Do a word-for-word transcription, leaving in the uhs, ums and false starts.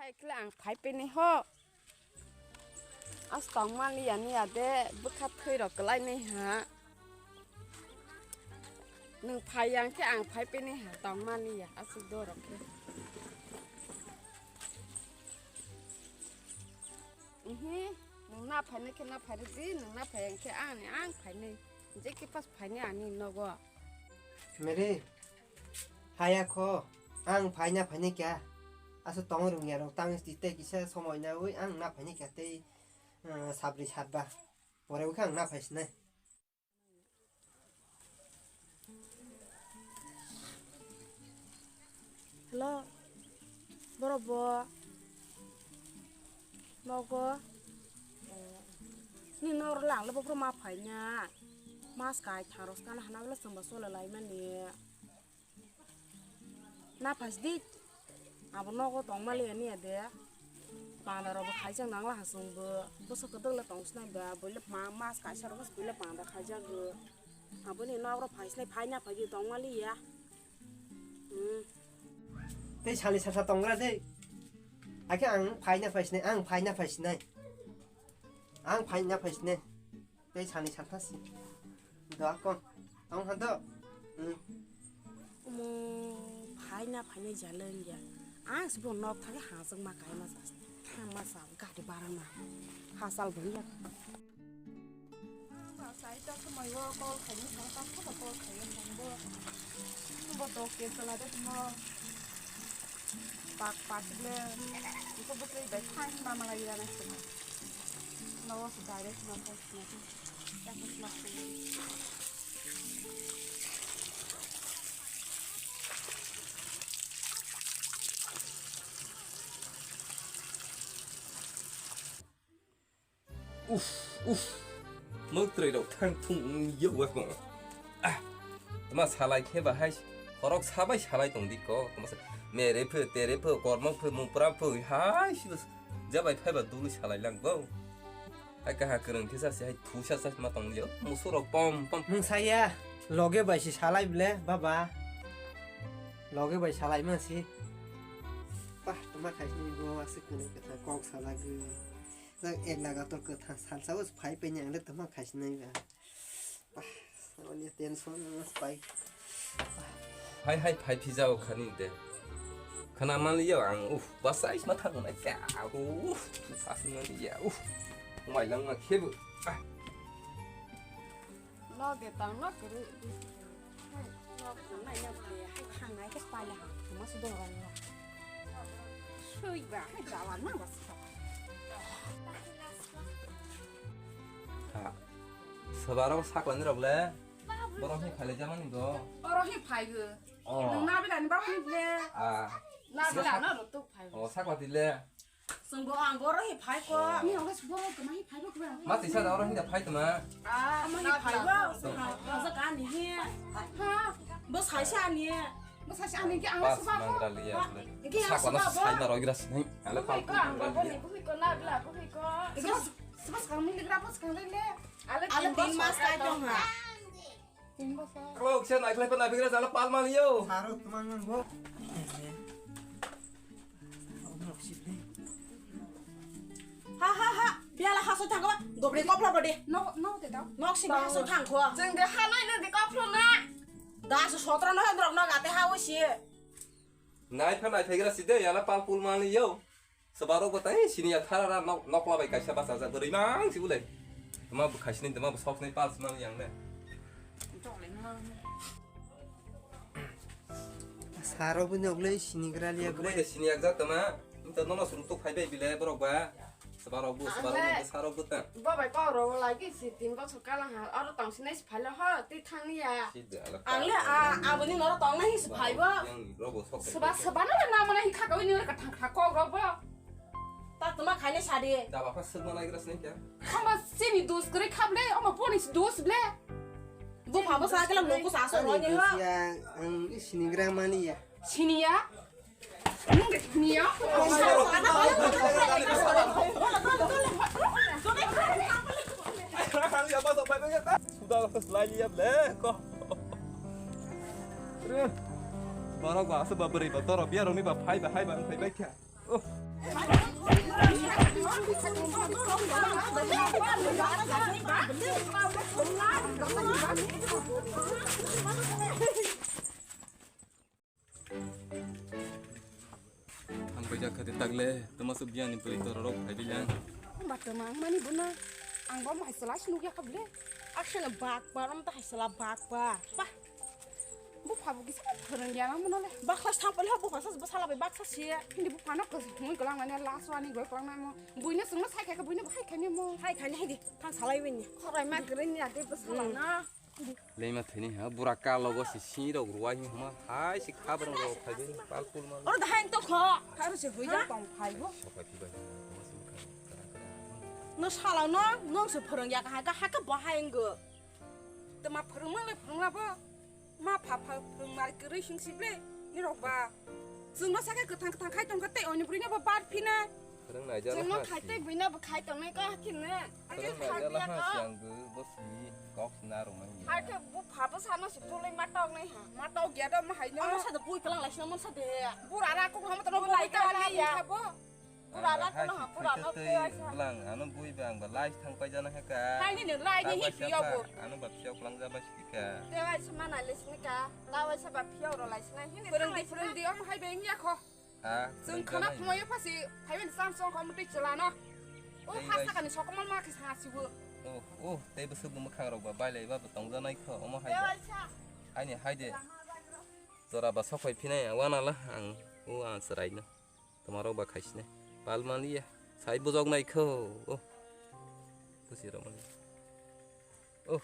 Ekle ang phai pini ho. As tong mani ya ni ya de bwkha thwi rok kwlai ni ha. Nwng phai yang khe ang phai pini ha tong mani ya aswk do rok khe. Ihi, nwng na phai nai khe na phai rw di, nwng na phai yang khe ani ang phai nai. Je khe pas phai nai ani nogo. Meri, haya kho, ang phai na phai nai kya. Aswk tong rung ya rok tang sti tei kisa somoi na ui ang na phai nai kya tei, eh, sabri satba. Pore ui khe ang na phai sinai. Hello, borok bo nogo? Ni nor lang le bophro ma phai na. Mas kai tharos kan hana bla samba sola lai mani. Na phas di. Abo nogo tong mali ani ya de. Panda rok bo khaijak nang la hasung bo. Boso kwdwk le tong sinai ba. Bo le ma-, mas kaisa rok bo le panda khaijak bo. Abo ni nok rok phai sinai phai na phai di tong mali ya. Hmm. Tei sali sasa tong gra de. Akhe ang phai na phai sinai, ang phai na phai sinai. Ang phai na phai sinai. Tei sani sakha si. Do akon. Tong ha do. Hmm. Omo, phaina, phaina jala wngya. Ang se bo nok thangwi hajak ma kai ma sa. Thang ma sa, gari bara ma. Hasal bo ya. Ang ba sai ta khumai o call khaini thang ta khuba call khai ang bo. Bo to ke sala de mo. Pak pak le. Ko bo ke bai thang ma ma la ya na se. No, se direct no ko. Uf, uf. Mwtrwi rok thang thung yo wa ko. Ah. Tma salai khe ba hai. Khorok sabai salai tong di ko. Tma sa mere phe, tere phe, kormo phe, mupra phe. Hai, si jabai phai ba dulu salai lang bo. Hai kaha kwrwng khe sasi hai thusa sasi ma tong liya. Musurok pom pom. Mung saya loge bai si salai ble baba. Loge bai salai ma si. Pah, tuma khai sini bo asik kwrwng kwthang kok salagwi. Nang ek lagator kwthang salsa o phai pe nyang le tuma khai sini ba. Ani tension pai. Hai hai phai phijao khani de. Khana mali yo ang uf basai ma thang na kya uf. Sasi mali ya uf. Mai lang ma khebu. Ah. Log de tang log kiri. Log tang na ya kiri. Hai thang na ke pai la. Ma su do rong. Sui ba hai jalan ma bas. Ha. Sebarok saklani rok le. Borok hi phai jamani do. Oro hi phai go. Oh. Nung na bilani ba hi le. Ah. Na bilano ro tuk phai go. Oh, saklati le. Sung bo ang boro hi phai ko. Ni oro borok kena hi phai go kena. Ma tisa da oro hinda phai tuma. Ah, ma hi phai go. Ha, ha, sa ka ni hi. Ha. Bo sai sa ni. Bwsa si ani ke ang pas suba ko. Mangra liya. Ke ang suba ko. Sai na rogira sini. Ala pa. Buhi ko, ang bo ni buhi ko na bla buhi ko. Suba suba sang ni gra bos kang le. Ala tin mas kai tong ha. Tin bos. Klo kse nai khlai pa na bigra jala pal mal yo. Saro tumang nang bo. Ha ha ha. Biala haso thangba. Dobre kopla bode. No no te daw. Nok si haso thangkho. Jeng de ha nai na de kopla na. Das sotro no hendrok no gate ha usi. Nai pha nai phegra side yala pal pul mani yo. Sebarok bo tai sini ya thara ra nok nok labai kaisa basa ja bwrwi mang si ulai. Tuma bu khaisini tuma bu sok ni pal sima yang ne. Saro bu nok le sini gra liya bu. Sini ya ja tuma. Nta nono suru tuk phai bai bile borok ba. Sebarok bu, sebarok bu, sarok bu ta. Bo bai kok ro lagi si tin bosor kala ha, aro tang sinai si phailo ho, twi thang ya. Ang le a, aboni noro tong nai si phai bo. Yang robo sok. Seba, seba na na mana hi kha kawini ora ka thang kha kok ro bo. Ta tuma khaile sadi. Da ba pha sirma nai gras nai kya. Ama sini dos kre khable, ama poni si dos ble. Bu pha bo sa kala loku sa so ro ni ho. Ang sini gra mani ya. Sini ya. Nung de sini ya. Sudah lah selai lihat leh kok. Borok ba asa ba beri ba toro biar roni ba phai ba hai ba phai ba kya. Ang bai jak khati tagle, tama su biani bwrwi torok phai bilang. Ba tama ang mani bono, ang bo mai sala sinu ya kable. Aksana bak ba, ram ta hai sala bak ba. Ba. Bu pha bu kisa phwrwng ya nang mono le. Baksa thang pale bu pha sa, bu sala bai baksa si. Hindi bu pha no ko mui ko lang mani last one ni gol ko lang mo. Buino sungno sai khai ka buino hai khai ni mo. Hai khai ni hai di. Thang salai wi ni. Khorai ma gre ni ade bu sala na. Leima thwini ha, bura kalogo se sini rok ruwai hima, hai se khabrang rok phaibai, pal pul ma. Oro dahai to kho. Kharo se huija tong phaibo. Sokai phibai, tama se mukha, kara kara. No sala no, nong se phwrwng ya ka ha ka ha ka bahai ngo. Tama phwrwng ma le phwrwng la bo. Ma pha pha phwrwng ma kwrwi sing sible, ni rok ba. Chwngno sakhe kwthang kwthang khai tongkha tei oni bwrwino bo bar phina. Phwrwng naijak chwngno khai tei buino bo khai tongnai ka hakin ne. Phwrwng naijak la ha siang bo bo si kok sina rwmani. Hai khe bo pha bo sano se thulai ma tok nai ha. Ma tok ya do ma hai no. Ano sa de bui kalang lai sina mon sa de. Bura ra kok hama to no bui kalang ya. Bura ra kono ha bura no te ai sa. Lang ano bui ba ang ba lai thang pai jana ha ka. Hai ni ne lai ni hi piyo bo. Ano ba piyo kalang ja ba si ka. Te ai sa ma nai le sini ka. La ai sa ba piyo ro lai sina hi ne. Phwrwng di phwrwng di om hai beng ya kho. Chwng khana thumaya phasi, phaiben sam song khom twi chwlano. O phas takani sokomol ma khe sa sibo. Oh, oh, tei bwswk bo mwkhang rok ba bailai ba bo tongjanai kho, omo hai. Tei ba. Waisa. Haini hai de. Jora ba sokhai phinai ang wana la ang, o ang chwraino. Toma rok ba khaisne. Pal mani ya. Sai bujok nai kho. Oh. Pusi rok mani. Oh.